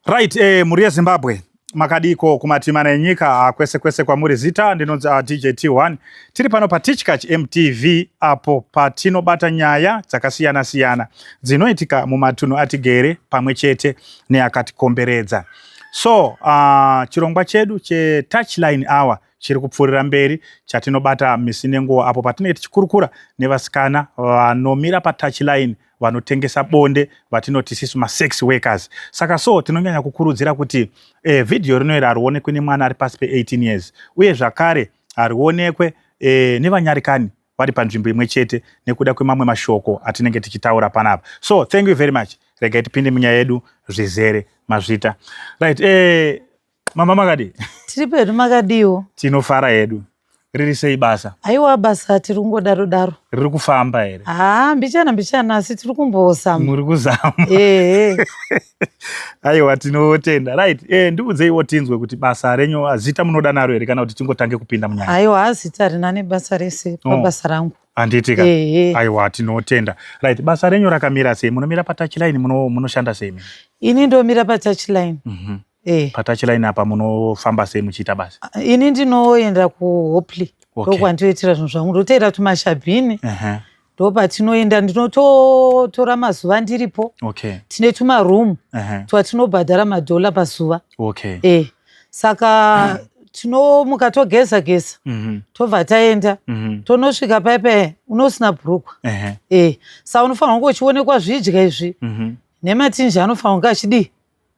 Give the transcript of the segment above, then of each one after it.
Right, mhuri yeZimbabwe, makadiko kumatimana enyika, kwese kwese kwamuri. Zita ndinonzi DJ T1. Tiri pano paTichkach MTV apo patinobata nyaya dzakasiyana siyana dzinoitika mumatunhu atigere pamwe chete neakatikomberedza. So chirongwa chedu cheTouchline Hour chiri kupfuurira mberi, chatinobata misi nenguva apo patinenge tichikurukura nevasikana vanomira patouchline, vanotengesa bonde, vatinoti sisu masex workers. Saka so tinonyanya kukurudzira kuti vhidhiyo rino iri harionekwe nemwana ari pasi pe18 years, uye zvakare harionekwe nevanyarikani vari panzvimbo imwe chete nekuda kwemamwe mashoko atinenge tichitaura panapa. So thank you very much. Regai tipinde munyaya yedu zvizere. Mazvita. Right, mama, makadi? Tiri pedu, makadiwo? Tinofara hedu. Riri sei basa? Aiwa, basa tiri kungodaro daro. Riri kufamba here? Haa, mbichana mbichana, asi tiri kumbozama. Muri kuzama. Ehe. Aiwa, tinotenda. Right, ndiudzeiwo tinzwe kuti basa renyu, zita munoda naro here kana kuti tingotange kupinda munyaya? Aiwa, zita rina nebasa rese pabasa rangu. Handitika? Ehe. Aiwa, tinotenda. Right, basa renyu rakamira sei? Munomira patouchline, munoshanda sei? Ini ndomira patouchline. Patouchline apa munofamba sei muchiita basa? Ini ndinoenda kuHopley. Ndokwandinoitira zvinhu zvangu, ndoteera tumashabhini. Ndopatinoenda, ndinototora mazuva ndiripo. Tine tumarumu twatinobhadhara madhola pazuva. Saka tinomuka, togeza geza, tobva taenda. Tonosvika paipai unosina bhurukwa. Saka unofanira kunge uchionekwa zvidya izvi nematinji anofanira kunge achidii,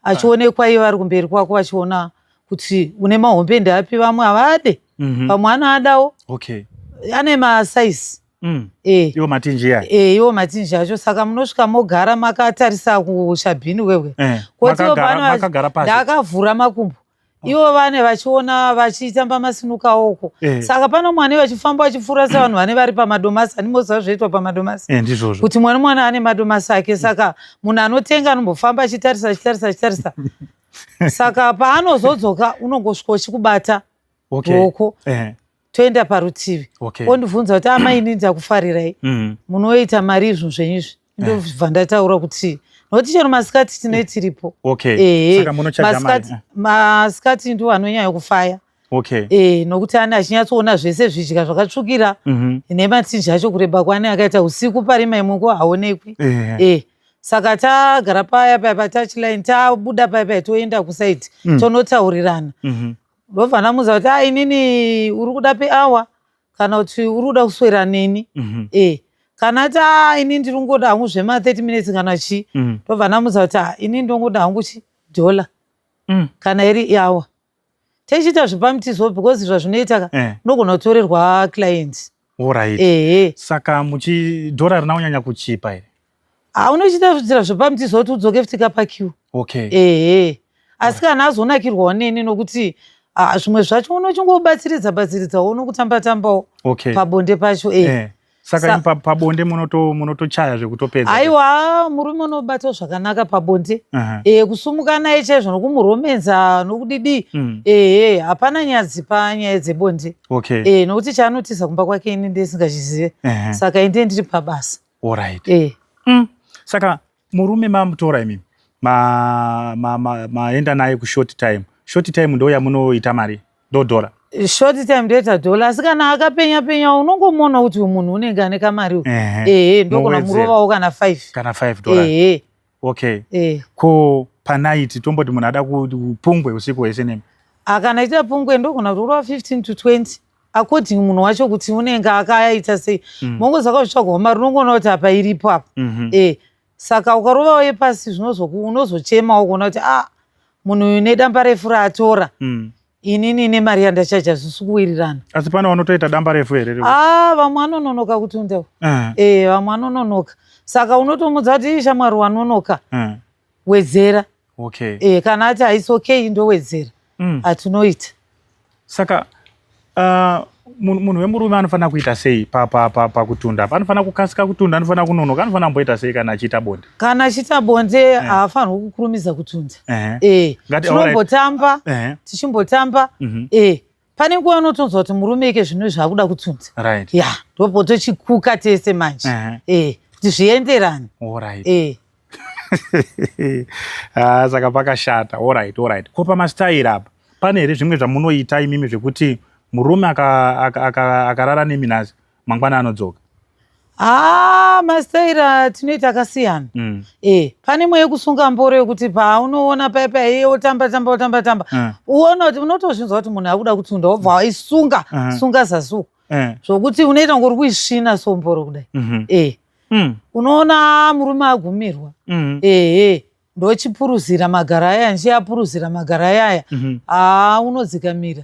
achionekwa ivo vari kumberi kwako vachiona kuti une mahombe ndeapi. Vamwe havade, vamwe anoadawo. Ane masaizi. Iwo matinji aya? Iwo matinji acho. Saka munosvika mogara makatarisa kushabhini wewe. Koti ivo Makagara pasi? Ndakavhura makumbo, ivo vane vachiona vachitamba masinuka oko. Saka pano mwana vachifamba vachipfuura sevanhu vane vari pamadomasi, animoziva zvoitwa pamadomasi. Ndizvozvo. Kuti mwana mwana ane madomasi ake, saka munhu anotenga anombofamba achitarisa, achitarisa, achitarisa. Saka paanozodzoka unongosvika uchikubata ruoko, toenda parutivi. Ondibvunza kuti, "Amaini, ndakufarirai, munoita mari izvo zvenyu izvi?" Ndobva ndataura kuti nokuti chero masikati tinee tiripo. Ehe. Saka munochaja mari? Masikati ndiwo anonyanya kufaya. Nokuti ane achinyatsoona zvese zvidya zvakatsvukira nematinji acho kureba kwane akaita. Usiku parima imweko haonekwi. Saka tagara paya paya patouchline, tabuda paya paya, toenda kusaidi, tonotaurirana. Ndobva ndamuudza kuti, "A, inini uri kuda peawa kana kuti uri kuda kuswera neni?" Kana ati, "A, ini ndiri kungoda hangu zvema 30 minutes kana chii," ndobva ndamuudza kuti, "A, ini ndongoda hangu chi dhola kana iri iawa." Tichiita zvepamutizo because zvazvinoita ka, unogona kutorerwa client. Ehe. Saka muchidhora rina kunyanya kuchipa here? Ha, unochiita zvidzira zvepamutizo kuti udzoke futi kapakiwa. Ehe, asi kana azonakirwawo neni, nokuti zvimwe zvacho unochingobatsiridza batsiridzawo, unokutamba tambawo pabonde pacho. Saka pabonde munotochaya zvekutopedza? Aiwa, murume unobatwa zvakanaka pabonde. Kusumuka naye chaizvo, nokumuromenza, nokudidi. Ehe, hapana nyadzi panyaya dzebonde. Nokuti chaanotiza kumba kwake ini ndesingachizive. Saka inde ndiri pabasa. Saka murume mamutora imimi, maenda naye kushort time. Short time ndo yamunoita mari, ndo dhora? Short time ndoita dhola, asi kana akapenya penya unongomuona kuti uyu munhu unenge ane kamari uyu. Ehe, ndogona Mowedzera. Murovawo kana 5. Kana $5? Ehe. Ko panight, tomboti munhu ada kupungwe usiku hwese nemi? Akana ita pungwe ndogona kuti urova 15 to 20, according munhu wacho kuti unenge akaita sei. Mongozi akazvitsvagawo mari, unongoona kuti apa iripo apa. Saka ukarovawo yepasi unozochemawo kuona kuti, a, munhu uyu nedamba refu raatora, inini nemari yandachaja zvisi kuwirirana. Asi pane vanotoita damba refu here? A, vamwe anononoka kutunda. Vamwe anononoka, saka unotomudza kuti, "Ii, shamwari, wanonoka, wedzera." Kana ati haisi okay, ndowedzera. Hatinoita. Saka munhu wemurume anofanira kuita sei pakutunda? Anofanira kukasika kutunda, anofanira kunonoka, anofanira kumboita sei kana achiita bonde? Kana achiita bonde haafanirwi kukurumidza kutunda. Tinombotamba, tichimbotamba. Pane nguva unotonzwa kuti murume ike zvino zvakuda kutunda. Ya, ndopo tochikuka tese manje. Kuti zvienderane. Ah, saka pakashata. Alright, alright. Ko pamastaira apa pane here zvimwe zvamunoita imimi zvekuti murume akarara aka, aka, aka nemi nhasi mangwana anodzoka? Haa, mastaira tinoita akasiyana. E, pane imwe yekusunga mboro yekuti paunoona paya paya iye otamba tamba otamba tamba. Uona kuti unotozvinzwa kuti munhu akuda kutunda wobva waisunga sunga zasi uku. Zvokuti unoita kunge uri kuisvina so mboro kudai. E. Unoona murume agumirwa. Ehe. Ndochipuruzira magara aya ndichiapuruzira magara ayaya. Haa, unodzikamira.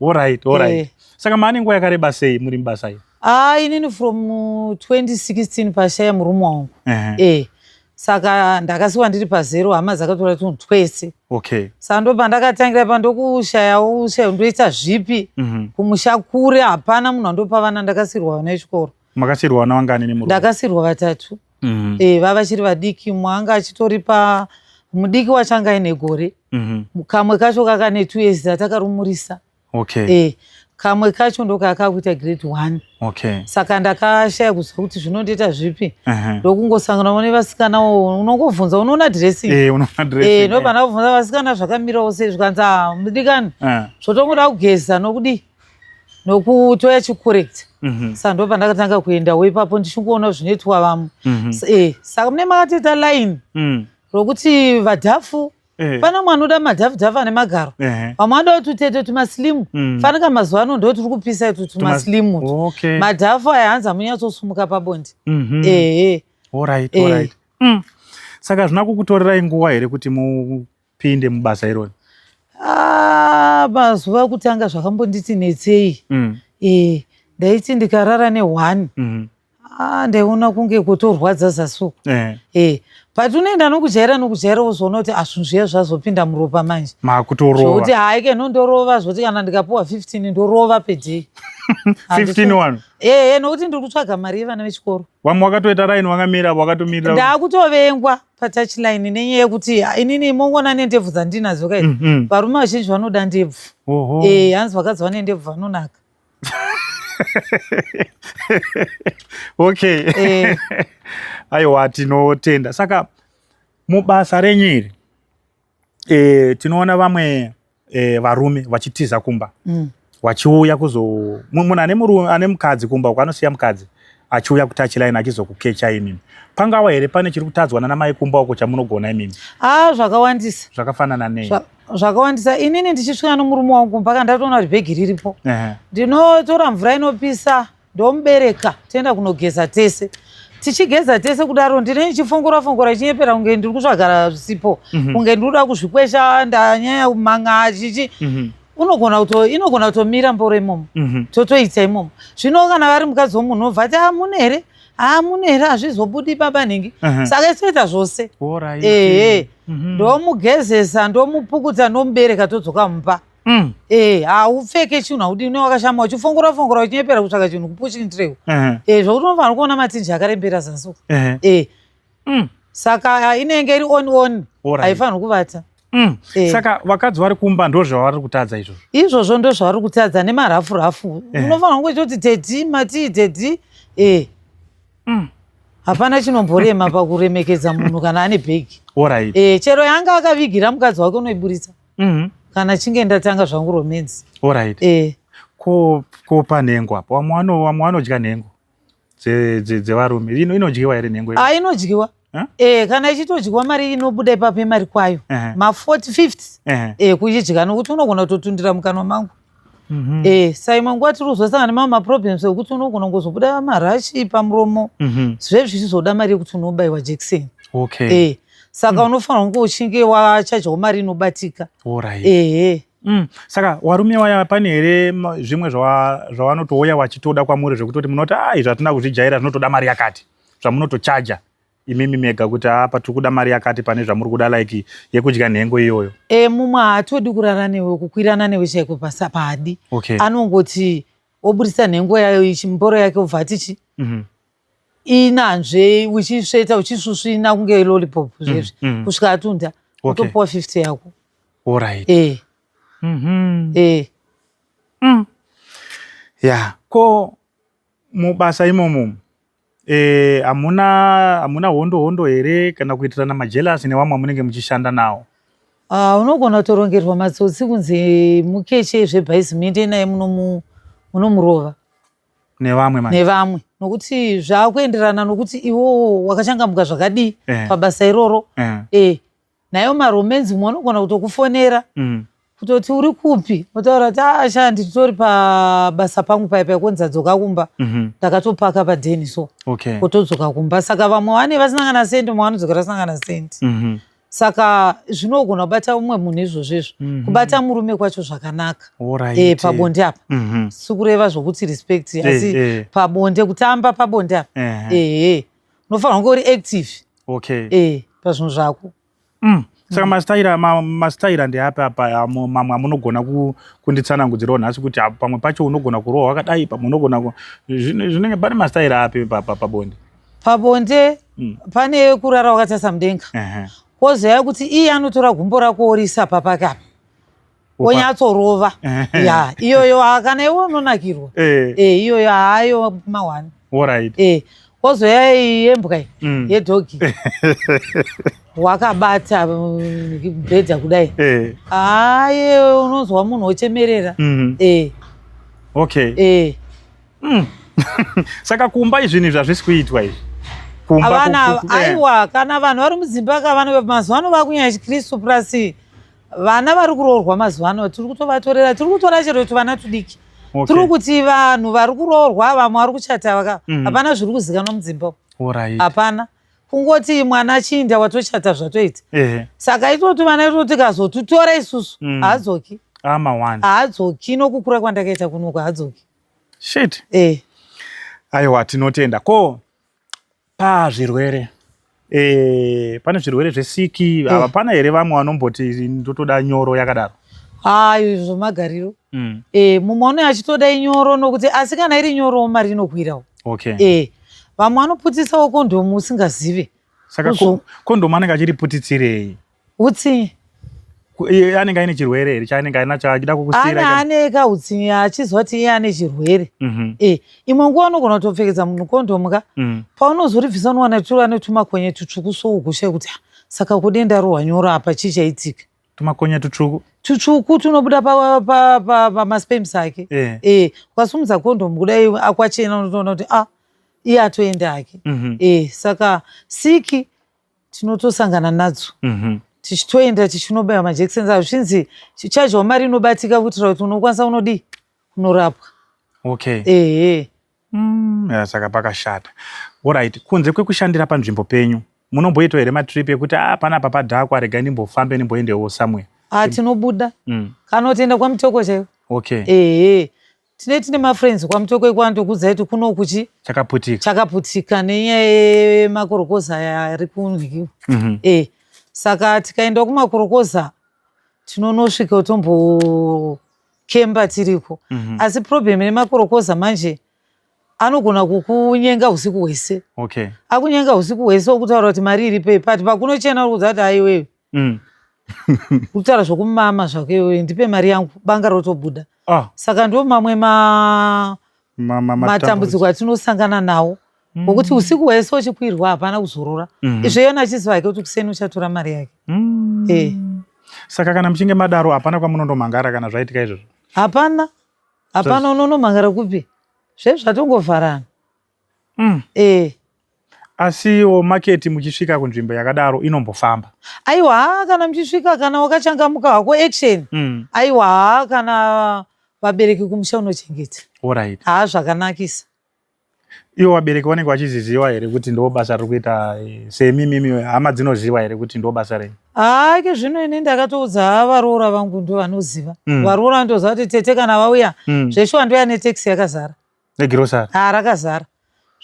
Alright, alright. Saka maane nguva yakareba sei muri mubasa iri? Ah, inini from 2016 pashaya murume wangu. Eh. Saka ndakasiwa ndiri pazero, hama dzakatora tunhu twese. Okay. Saka ndo pandakatangira pa ndokushayawo ushaya ndoita zvipi. Kumusha kure hapana munhu andopa vana, ndakasirwa vana vechikoro. Makasirwa vana vangani nemurume? Ndakasirwa vatatu. Eh, vava vachiri vadiki, mumwe anga achitori pa mudiki wacho anga aine gore. Kamwe kacho kakane 2 years atakarumurisa. Okay. Eh, kamwe kacho ndokakakuita grade 1. Okay. Saka ndakashaya kuziva kuti zvinondoita zvipi. Ndokungosanganawo nevasikanawo, unongobvunza unoona dressing. Eh, unoona dressing. Eh, ndobva ndakubvunza vasikana zvakamirawo sei, zvikanzi ah, mudikani. Zvotongoda kugeza nokudii nokutoya chicorrect. Saka ndobva ndakatanga kuendawo ipapo ndichingoona zvinoitwa vamwe. Eh, saka mune makatoita line rokuti vadhafu. Pana mwe anoda madhafu dhafu ane magaro, vamwe vanoda tutete tumaslimu. Fanika mazuva ano ndo tiri kupisa itu tumaslimu. Okay. Madhafu aya hanzi amunyatsosumuka pabonde. Ehe. Alright, alright. Saka hazvina kukutorerai nguva here kuti mupinde mubasa irori? Ah, mazuva ekutanga zvakambonditi netsei. Eh, ndaiti ndikarara ne1. Ah, ndaiona kunge kutorwadza zasi uku. Eh, but unoenda nokujaira nokujaira wozoona kuti azvinhu zviya zvazopinda muropa manje. Makutorova. Zvokuti hayi ke nondorova zvoti kana ndikapuwa 15 ndorova per 15 one. Eh, nokuti ndiri kutsvaga mari yevana vechikoro. Vamwe wakatoita line wakamira wakatomirira. Ndakutovengwa patouch line nenyaya yekuti inini mongoona nendebvu dzandinadzo kai. Varume vazhinji vanoda ndebvu. Eh, hanzi vakadzi vane ndebvu vanonaka. Okay. Aiwa, tinotenda. Saka mubasa renyu iri tinoona vamwe varume vachitiza kumba vachiuya kuzo munhu ane murume ane mukadzi kumba uko anosiya mukadzi achiuya kutouch line achizokukecha imimi. Pangawa here pane chiri kutadzwa nana mai kumba uko chamunogona imimi? Ah, zvakawandisa. Zvakafanana nei? Zvakawandisa. Inini ndichisvika nomurume wangu mpaka ndatoona kuti bhegi riripo. Ndinotora mvura inopisa ndomubereka toenda kunogeza tese. Tichigeza tese kudaro ndine ndichifongora fongora chinyepera kunge ndiri kutsvaga sipo, kunge ndiri kuda kuzvikwesha ndanyanya kumanga chichi. Unogona kuto inogona kutomira mboro imomo. Totoita imomo. Zvino kana vari mukadzi womunhu obva ati ah mune here? Ah mune here hazvizobudi baba nhingi. Saka isoita zvose. Alright. Ehe. Ndomugezesa, ndomupukutsa, ndomubereka todzoka mumba. Eh, haupfeke chinhu haudi une wakashama uchifongora fongora uchinyepera kutsvaga chinhu kupushing tray. Eh, zvokuti unofanira kuona matinji akarembera zasi uku. Eh. Saka inenge iri on on. Haifaniri kuvata. Saka vakadzi vari kumba ndo zvavari kutadza izvozvo. Izvozvo ndo zvavari kutadza nemarafu rafu. Unofanira kungoita kuti daddy mati daddy. Eh. Hapana chinomborema pakuremekedza munhu kana ane bhegi. Alright. Eh, chero yanga akavigira mukadzi wake unoiburitsa. Kana chinge ndatanga zvangu romance. Alright. Eh. Ko panhengo apo vamwe vanodya nhengo dzevarume. Inodyiwa here nhengo? Ah, inodyiwa. Eh, kana ichitodyiwa mari inobuda ipapo imari kwayo. Ma 40 50. Eh, kuchidya nokuti unogona kutotundira mukanwa mangu. Eh, saimwe nguva tiri kuzosangana nemamwe maproblems ekuti unogona kungozobuda marashi pamuromo. Zve zvichizoda mari yekuti unobayiwa jekiseni. Okay. Eh, saka unofanira kunge uchinge wachajwawo mari inobatika. Alright. Ehe. Saka varume vaya pane here zvimwe zvavanotouya vachitoda kwamuri zvekutoti munoti ah izvi hatina kuzvijaira zvinotoda mari yakati zvamunotochaja imimi mega kuti apa tiri kuda mari yakati pane zvamuri kuda like yekudya nhengo iyoyo? E, mumwe haatodi kurara newe kukwirana newe chaiko padi. Okay. Anongoti oburisa nhengo yayo mboro yake obva ati inanzve uchisveta uchisvusvina kunge lollipop zvezvi kusvika atunda utopuwa 50 yako. Alright. Eh. Eh. Yeah. Ko mubasa imomo Eh, hamuna hamuna hondo hondo here kana kuitirana majelasi nevamwe vamunenge muchishanda nawo? Ah, unogona kutorongerwa matsotsi kunzi mukeche zvebhaizimende naye munomurova nevamwe manje nevamwe nokuti zvakuenderana nokuti iwowo wakachangamuka zvakadii pabasa iroro. Nayo maromenzi mumwe anogona kutokufonera kutoti uri kupi, otaura kuti asha nditori pabasa pangu paya paya konzi adzoka kumba, ndakatopaka padheni so kutodzoka kumba. Saka vamwe vane vasina kana sendi, mumwe vanodzokera vasina kana sendi. Saka zvinogona kubata umwe munhu izvozvo izvo. Kubata murume kwacho zvakanaka pabonde apa. Sikureva zvokuti respect, asi pabonde, kutamba pabonde apa, ehe, unofanira kunge uri active pazvinhu zvako. Saka masitaira masitaira ndeapi apa mamwe amunogona kunditsanangudzirawo nhasi kuti pamwe pacho unogona kurohwa wakadai, pamwe unogona zvinenge pane masitaira api pabonde? Pabonde pane kurara wakatarisa mudenga, kwozoya kuti iye anotora gumbo rako orisa papake apa, onyatsorova. Ya, iyoyo kana iwe unonakirwa. Iyoyo hayo mahwani. Kwozoya yembwa iyi, yedhogi, wakabata bhedha kudai, haye, unonzwa munhu ochemerera. Saka kumba izvinhu izvi hazvisi kuitwa izvi? Kumba Havana. Aiwa, kana vanhu vari mudzimba ka, vana mazuva ano vakunyanya chikristu, plus vana vari kuroorwa mazuva ano tiri kutovatorera, tiri kutora chero tuvana tudiki. Tiri kuti vanhu vari kuroorwa, vamwe vari kuchata vaka, hapana zviri kuzikanwa mudzimba umu. Hapana, kungoti mwana achiinda watochata, zvatoita. Saka itoti vana itoti tikazotutora isusu, haadzoki. Ama one. Haadzoki, nokukura kwandakaita kunoku haadzoki. Shit. Aiwa, tinotenda. Ko pazvirwere, pane zvirwere zvesiki, hapana here vamwe vanomboti ndotoda nyoro yakadaro? Hayo, izvo zvomagariro. Mumwe une achitoda inyoro, nokuti asi kana iri nyoro mari inokwirawo. Vamwe vanoputisawo kondomu usingazive. Saka kondomu anenge achiriputitsirei? Utsinye. Iye anenge aine chirwere here chaanenge ainacho achida kukusiyira? Ane kautsinye, achizwa kuti iye ane chirwere. Imwe nguva unogona kutopfekedza munhu kondomu ka, paunozoribvisa unowana tura netumakonye tutsvuku, so ugoshaye kuti, "Ah, saka kudenda rohwa nyoro apa, chii chaitika?" Tumakonye tutsvuku? Tutsvuku tunobuda pamasperms ake. Ukasumudza kondomu kudai akwachena, unotoona kuti ah, iye atoenda hake. Saka siki tinotosangana nadzo, tichitoenda tichinobaiwa majekiseni ayo, zvichinzi chadyawo mari inobatika kuitira kuti unokwanisa unodii unorapwa. Ehe. Ya, saka pakashata. Alright, kunze kwekushandira panzvimbo penyu, munomboitawo here matrip ekuti ah, panapa padhakwa, regai ndimbofambe, ndimboendewo somewhere? Ah, tinobuda. Kana utoenda kwaMutoko chaiko. Ehe, tine mafriends kwaMutoko ikwandokudzai kuti kuno kuchi Chakaputika. Chakaputika nenyaya yemakorokoza aya ari kunyiwa. Saka tikaenda kumakorokoza tinonosvika tombokemba tiriko. Asi problem yemakorokoza manje, anogona kukunyenga usiku hwese. Akunyenga usiku hwese, okutaura kuti mari iri pati pakunochena, uri kudza kuti aiwewe kutaura zvokumama zvako iwewe, ndipe mari yangu, banga rotobuda. Saka ndo mamwe matambudziko atinosangana nawo, wokuti usiku hwese uchikwirwa, hapana kuzorora. Izvo iyona achiziva hake kuti kuseni uchatora mari yake. Saka kana muchinge madaro, hapana kwamunondomhangara kana zvaitika izvozvo? Hapana, hapana. Unonomhangara kupi zve zvatongovharana? Asiwo market muchisvika kunzvimbo yakadaro inombofamba? Aiwa, haa, kana muchisvika, kana wakachangamuka hako, action. Aiwa, haa, kana vabereki kumusha unochengeta. Haa, zvakanakisa. Ivo vabereki vanenge vachiziziva here kuti ndo basa riri kuita, semimimi hama dzinoziva here kuti ndo basa renyu? Haa, ke zvino ini ndakatoudza varoora vangu, ndo vanoziva. Varoora ndoziva kuti tete kana vauya, zveshuwa ndoya netekisi yakazara. Negirosari? Haa, rakazara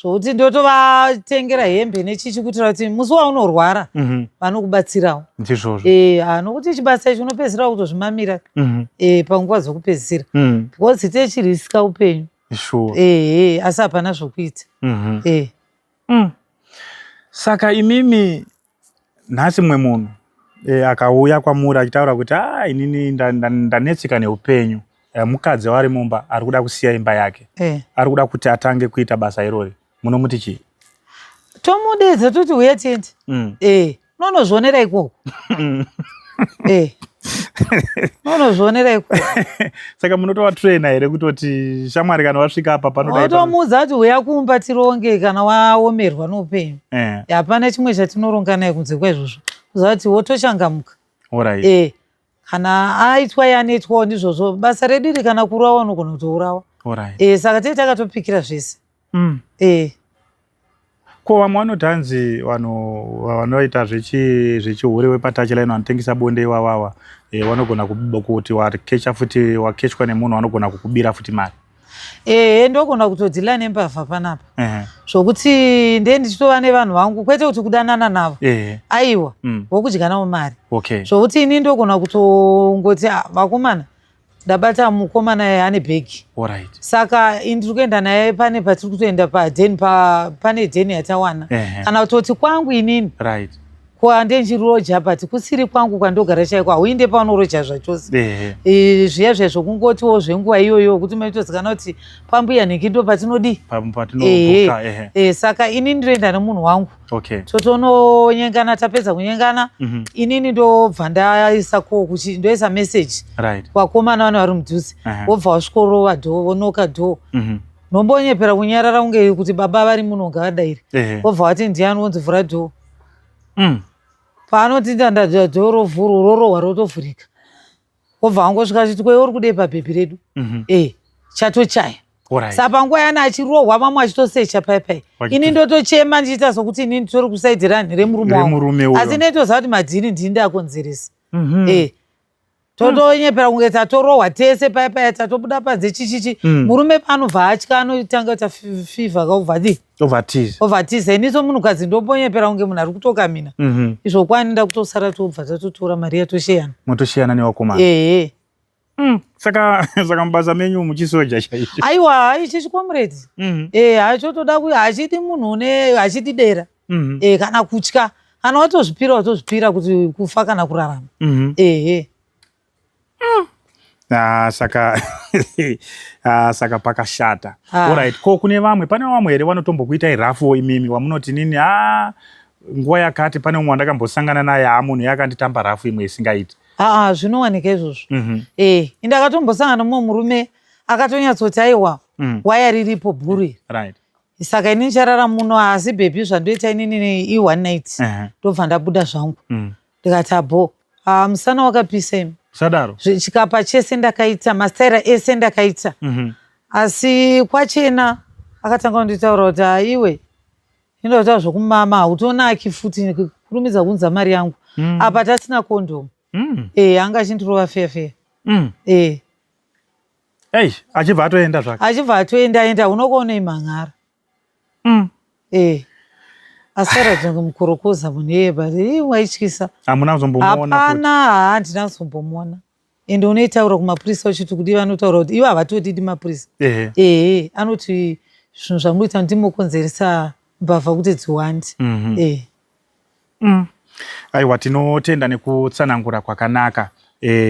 zvokuti ndotovatengera hembe nechichi kuitira kuti musi waunorwara vanokubatsirawo. Ndizvozvo. Ha, nokuti chibasa ichi unopedzisira kutozvimamira panguva dzokupedzisira, because techirisika upenyu. Ehe, asi hapana zvokuita. Saka imimi nhasi mumwe munhu akauya kwamuri achitaura kuti a inini ndanetseka neupenyu, mukadzi wari mumba ari kuda kusiya imba yake, ari kuda kuti atange kuita basa irori, munomuti chii? Tomudeedza toti huya tiende. Eh, unonozvionera ikoko. Eh, unonozvionera ikoko. Saka munotovatraina here kutoti shamwari kana wasvika apa panoda Otomuudza kuti huya kumba tironge kana waomerwa noupenyu. Hapana chimwe chatinoronga naye kunze kwaizvozvo. Kuziva kuti wotochangamuka. Alright. Eh, kana aitwa yanoitwawo ndizvozvo basa redu iri, kana kuurawa unogona kutourawa. Alright. Eh, saka tee takatopikira zvese. Eh. Ko vamwe vanoti hanzi vanhu vanoita zvechihure vepatouchline, vanotengesa bonde ivavava, vanogona kuti wakecha futi, wakechwa nemunhu, vanogona kukubira futi mari? Ehe, ndogona kutodeala nembavha panapa, zvokuti ndee ndichitova nevanhu vangu, kwete kuti kudanana navo. Aiwa, vokudya navo mari. Zvokuti ini ndogona kutongoti, "Ah, vakomana, ndabata mukomana iye ane bhegi." Saka ini ndiri kuenda naye pane patiri kutoenda padheni, pane dheni yatawana. Kana kutoti kwangu inini kwandenjiroja, but kusiri kwangu kwandogara chaiko, hauinde paunoroja zvachose. Zviya zviya zvokungotiwo zvenguva iyoyo kuti maitozikana kuti pambuya nhingi ndo patinodii. Patinobuka, ehe. Saka ini ndinoenda nemunhu wangu, totononyengana. Tapedza kunyengana, inini ndobva ndaisa ko kuchi ndoisa message vakomana vane vari mudhuze. Wobva wasvikorova door, vonoknocka door. Nombonyepera kunyarara kunge kuti baba vari muno, ngavadaire. Wobva wati, "Ndiani?" Wonzi, "Vhura door." Paanoti ndanda door rovhuru rorohwa, rotovhurika. Wobva wangosvika achiti, "Kwe uri kudei pabhebhi redu?" E, chatochaya. Saka panguva yana achirohwa, vamwe achitosecha pai pai, ini ndotochema ndichiita sokuti inini nditori kuside ranhi remurume wangu. Remurume uyo. Asi ndinotoziva kuti madhiri ndini ndakonzeresa. E, totonyepera kunge tatorohwa tese pai pai, tatobuda panze, chichichi. Murume paanobva atya, anotanga kuita fever, kaubva di Ovatiza. Ovatiza. Ini somunhukadzi ndombonyepera kunge munhu ari kutokamina. Izvo kwani ndakutosara, tobva tatotora mari yatosheyana. Motoshiyana nevakomana. Ehe. Saka mubasa menyu muchisoja chaizvo. Aiwa, ichi chikomrade. E, hachotoda hachidi munhu une hachidi dera. E, kana kutya. Kana watozvipira, watozvipira kuti kufa kana kurarama. Ehe. Ah, saka pakashata. Ah. Alright, ko kune vamwe, pane vamwe here vanotombokuitai rafuwo imimi, wamunoti nini, a nguva yakati pane umwe wandakambosangana naye, ha, munhu yakanditamba rafu imwe isingaiti? Aa, zvinowanika izvozvo. E, indakatombosangana nomumwe murume akatonyatsoti, "Aiwa, waya riripo bhuru iri. Saka ini ndicharara muno, asi bhebhi zvandoita inini i one night, ndobva ndabuda zvangu." Ndikati, "Abo." Ah, musana wakapisa imi. Sadaro. Chikapa chese ndakaita, mastaira ese ndakaita, asi kwachena akatanga kunditaura kuti, "Aiwe, inotaura zvokumama, hautonaki futi, kurumidza kuunza mari yangu." Apa tasina kondomu. E, anga achindirova feya feya. E. Ei, achibva atoenda zvake. Achibva atoenda enda, unokuona imhan'ara. E, asaratidza kunge mukorokoza munhu iyeye, but ii, waityisa. Hamuna kuzombomuona futi? Hapana, handina kuzombomuona. Ende unoitaura kumapurisa uchiti kudi, vanotaura kuti ivo havatodidi mapurisa. Ehe, anoti zvinhu zvamunoita ndimokonzeresa mbavha kuti dziwande. E. Aiwa, tinotenda nekutsanangura kwakanaka.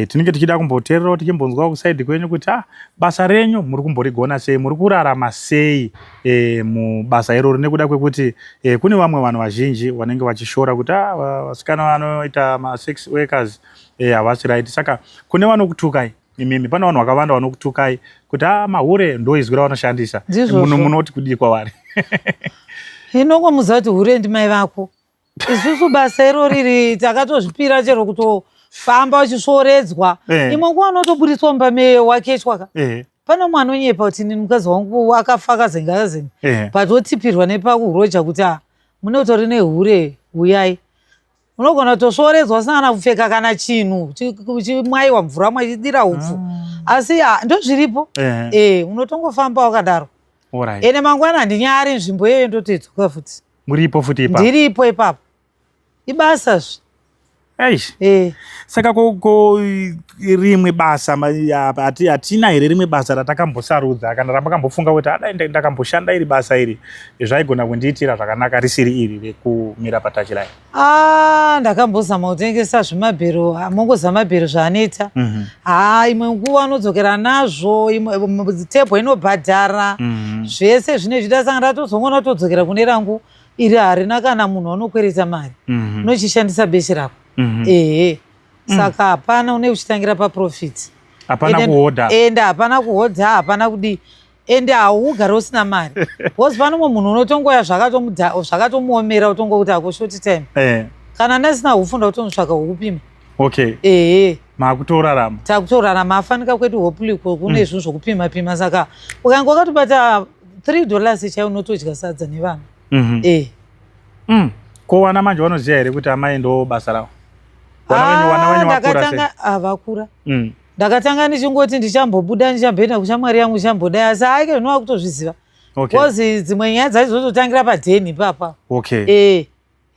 Tinenge tichida kumboteererawo, tichimbonzwawo kuside kwenyu kuti, ah, basa renyu muri kumborigona sei, muri kurarama sei mubasa iroro, nekuda kwekuti kune vamwe vanhu vazhinji vanenge vachishora kuti, ah, vasikana vanoita masex workers havasi right. Saka kune vanokutukai imimi, pane vanhu vakawanda vanokutukai kuti, ah, mahure, ndo izwi ravanoshandisa. Ndizvozvo. Munoti kudii kwavari? Inongomuziva kuti hure ndimai vako. Isusu basa iro riri takatozvipira, chero kutofamba uchisvoredzwa. Imwe nguva unotoburitswa mumba mewakechwa ka. Pane umwe anonyepa kuti, "Inini mukadzi wangu akafa, akazenga akazenga," but wotipirwa nepakuroja kuti, "A, mune utori nehure, uyai." Unogona kutosvoredzwa usina kana kupfeka kana chinhu, uchimwayiwa mvura, mwachidira upfu, asi ah, ndozviripo. E, unotongofamba wakadaro. Ende mangwana handinyari, nzvimbo iyoyo ndotoidzoka futi. Muripo futi ipapo? Ndiripo ipapo, ibasa zve. Eish. E. Saka ko rimwe basa hatina here, rimwe basa ratakambosarudza kana ramakambofunga kuti, adai ndakamboshanda iri basa iri, zvaigona kundiitira zvakanaka, risiri iri rekumira patouchline? Ah, ndakambozama kutengesa zvimabhero. Ah, mongoziva mabhero zvaanoita. Ha, imwe nguva unodzokera nazvo, imwe tebho inobhadhara, zvese zvine zvida. Saka ndatozongoona todzokera kune rangu. Iri harina kana munhu anokwereta mari. Unochishandisa beche rako. Ehe. Saka hapana une uchitangira paprofit. Hapana kuhodha. Ende hapana kuhodha, hapana kudii. Ende haugari usina mari. Because pano mumwe munhu unotongoya zvakatomuomera utongokuti ako short time. Kana ndasina hupfu ndakutonotsvaka hukupima. Okay. Ehe. Makutorarama. Takutorarama afanika kwedu hopuliko kune zvinhu zvokupima pima saka ukange wakatobata $3 chaiyo unotodya sadza nevana. Eh. Ko vana manje vanoziva here kuti amai ndo basa ravo? Vana venyu vana venyu vakura sei? Vakura. Ndakatanga ndichingoti ndichambobuda ndichamboenda kushamwari yangu ndichambodai asi aike zvinova kutozviziva. Okay. Because dzimwe nyaya dzaizototangira padheni ipapa. Okay. Eh.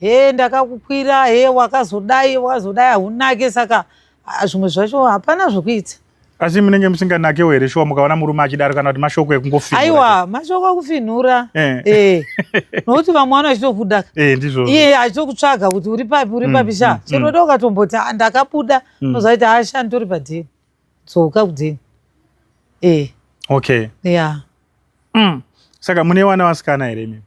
He ndakakukwira he wakazodai wakazodai haunake saka zvimwe zvacho hapana zvokuita. Asi munenge musinganakewo here shuwa mukaona murume achidaro kana kuti mashoko ekungofinhura? Aiwa, mashoko ekufinhura. Nokuti vamwe vano achitokuda. Ndizvozvo. Iye achitokutsvaga kuti uri papi, uri papi sha. Chero ukatomboti ndakabuda, unoziva kuti asha nditori padheni. Dzoka kudheni. Okay. Yeah. Saka mune vana vasikana here imi?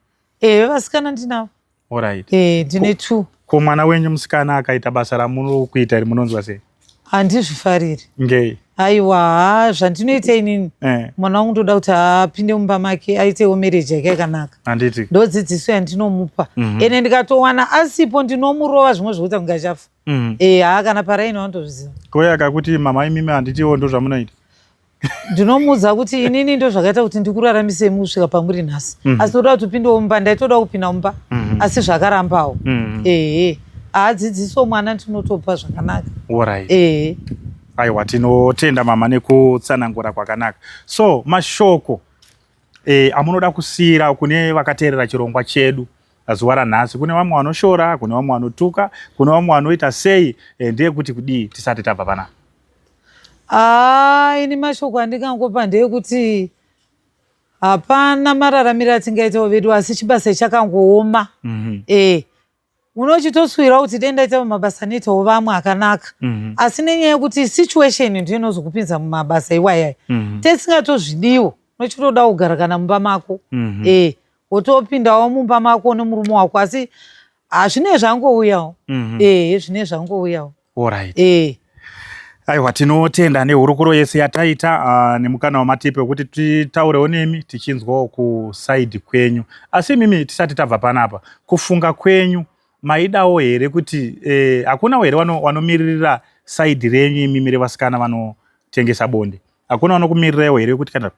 Vasikana ndinavo. Alright. Ndine 2. Ko mwana wenyu musikana akaita basa ramuno kuita iri munonzwa sei? Handizvifariri. Ngei? Aiwa, zvandinoita inini. Mwana wangu ndoda kuti apinde mumba make aitewo marriage yake yakanaka. Handiti. Ndodzidziso yandinomupa. Ende ndikatowana asipo ndinomurova zvimwe zvokuti kunge achafa. Haa kana paraini vanotozviziva. Ko akakuti mama imimi handitiwo ndozvamunoita? Ndinomuudza kuti inini ndo zvakaita kuti ndikuraramisei kusvika pamuri nhasi. Asi ndoda kuti upindewo mumba, ndaitoda kupinda mumba. Asi zvakarambawo. Ehe. Adzidziso mwana ndinotopa zvakanaka. Alright. Ehe. Aiwa, tinotenda mama nekutsanangura kwakanaka. So mashoko amunoda kusiyira kune vakateerera chirongwa chedu zuva ranhasi, kune vamwe vanoshora, kune vamwe vanotuka, kune vamwe vanoita sei, ndeyekuti kudii tisati tabva panapa? Ini mashoko andingangopa ndeyekuti hapana mararamiro atingaitawo vedu, asi chibasa chakangooma. Unochitoswira kuti dai ndaitawo mabasa anoitawo vamwe akanaka. Asi nenyaya yekuti situation ndiyo inozokupinza mumabasa iwayaya. Tesingatozvidiwo, unochitoda kugara kana mumba mako. Wotopindawo mumba mako nemurume wako, asi zvine zvangouyawo. Zvine zvangouyawo. Alright. Aiwa, tinotenda nehurukuro yese yataita nemukana wamatipe wekuti titaurewo nemi tichinzwawo kusaidi kwenyu. Asi imimi tisati tabva panapa, kufunga kwenyu maidawo here kuti hakunawo here vanomiririra saidi renyu imimi revasikana vanotengesa bonde? Hakuna vanokumirirawo here kuti kana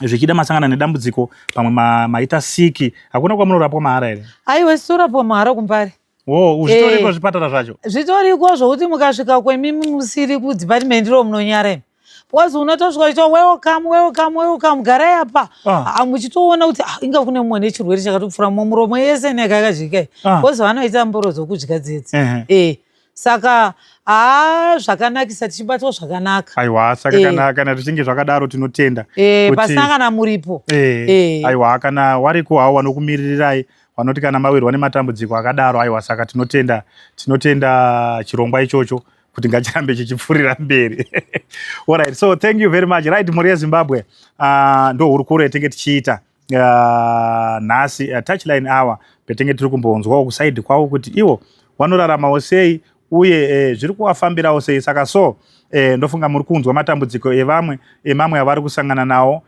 zvichida masangana nedambudziko pamwe maita siki, hakuna kwamunorapwa mahara here? Aiwa, sitorapwa mahara kuMbare. Wo, zvitoriko zvipatara zvacho? Zvitoriko zvokuti mukasvika kwemimi musiri kudepartment ro munonyara imi. Because unotosvika uchiti welcome, welcome, welcome, garai apa. Muchitoona kuti inga kune mumwe nechirwere chakatopfuura muromo yese neka yakadyikai. Because vanoita mboro dzokudya dzedzi. Saka zvakanakisa tichibatwa zvakanaka. Aiwa, saka kana zvichinge zvakadaro tinotenda. Pasina kana muripo. Aiwa, kana wariko hawo vanokumiririrai vanoti kana mawirwa nematambudziko akadaro, aiwa, saka tinotenda chirongwa ichocho kuti ngachirambe chichipfuurira mberi. Alright, so thank you very much. Right, mhuri yeZimbabwe, ndo hurukuro yatinge tichiita nhasi, Touchline Hour, petinge tiri kumbonzwawo kusaidi kwavo kuti ivo vanoraramawo sei uye zviri kuvafambirawo sei. Saka so ndofunga muri kunzwa matambudziko evamwe emamwe avari kusangana nawo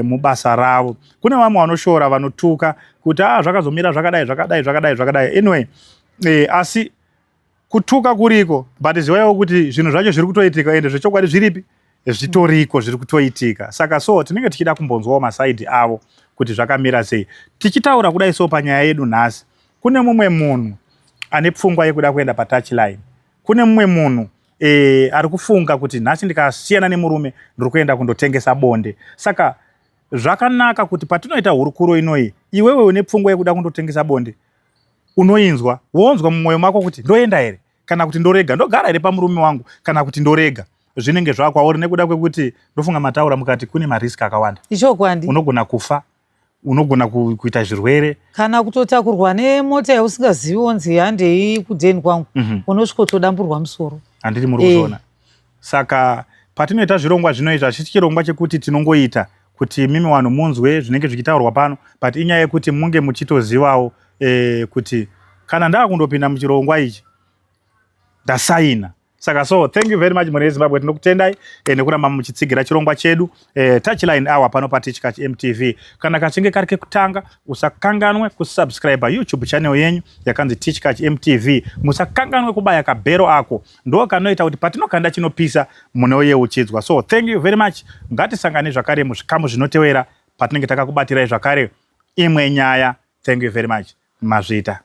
mubasa ravo. Kune vamwe vanoshora, vanotuka kuti zvakazomira zvakadai zvakadai zvakadai zvakadai. Anyway, asi kutuka kuriko, but zivaiwo kuti zvinhu zvacho zviri kutoitika, ende zvechokwadi zviripi zvitoriko zviri kutoitika. Saka so tinenge tichida kumbonzwawo masaidhi avo kuti zvakamira sei. Tichitaura kudai so panyaya yedu nhasi, kune mumwe munhu ane pfungwa yekuda kuenda patouchline, kune mumwe munhu ari kufunga kuti nhasi ndikasiyana nemurume ndiri kuenda kundotengesa bonde. Saka zvakanaka kuti patinoita hurukuro inoyi, iwewe une pfungwa yekuda kundotengesa bonde unoinzwa, wonzwa mumwoyo mako kuti ndoenda here kana kuti ndorega, ndogara here pamurume wangu kana kuti ndorega. Zvinenge zvakwauri nekuda kwekuti ndofunga mataura mukati kune mariski akawanda. Ichokwadi. Unogona kufa, unogona kuita zvirwere, kana kutotakurwa nemota yausingazivi wonzi handei kudheni kwangu, unosvikotodamburwa musoro. Handiti muri kuzviona? Saka patinoita zvirongwa zvinoizvi, hachisi chirongwa chekuti tinongoita kuti mimi vanhu munzwe zvinenge zvichitaurwa pano, but inyaya yekuti munge muchitozivawo. Kuti kana ndakundopinda muchirongwa ichi, ndasaina. Saka so thank you very much, mhuri yeZimbabwe. Tinokutendai nekuramba muchitsigira chirongwa chedu Touchline Hour pano paTichkach MTV. Kana kachinge kari kekutanga, usakanganwe kusubscribe YouTube channel yenyu yakanzi Tichkach MTV. Musakanganwe kubaya kabhero ako, ndo kanoita kuti patinokanda chinopisa munoyeuchidzwa. So thank you very much. Ngatisangane zvakare muzvikamu zvinotevera patinenge takakubatirai zvakare imwe nyaya. Thank you very much. Mazvita.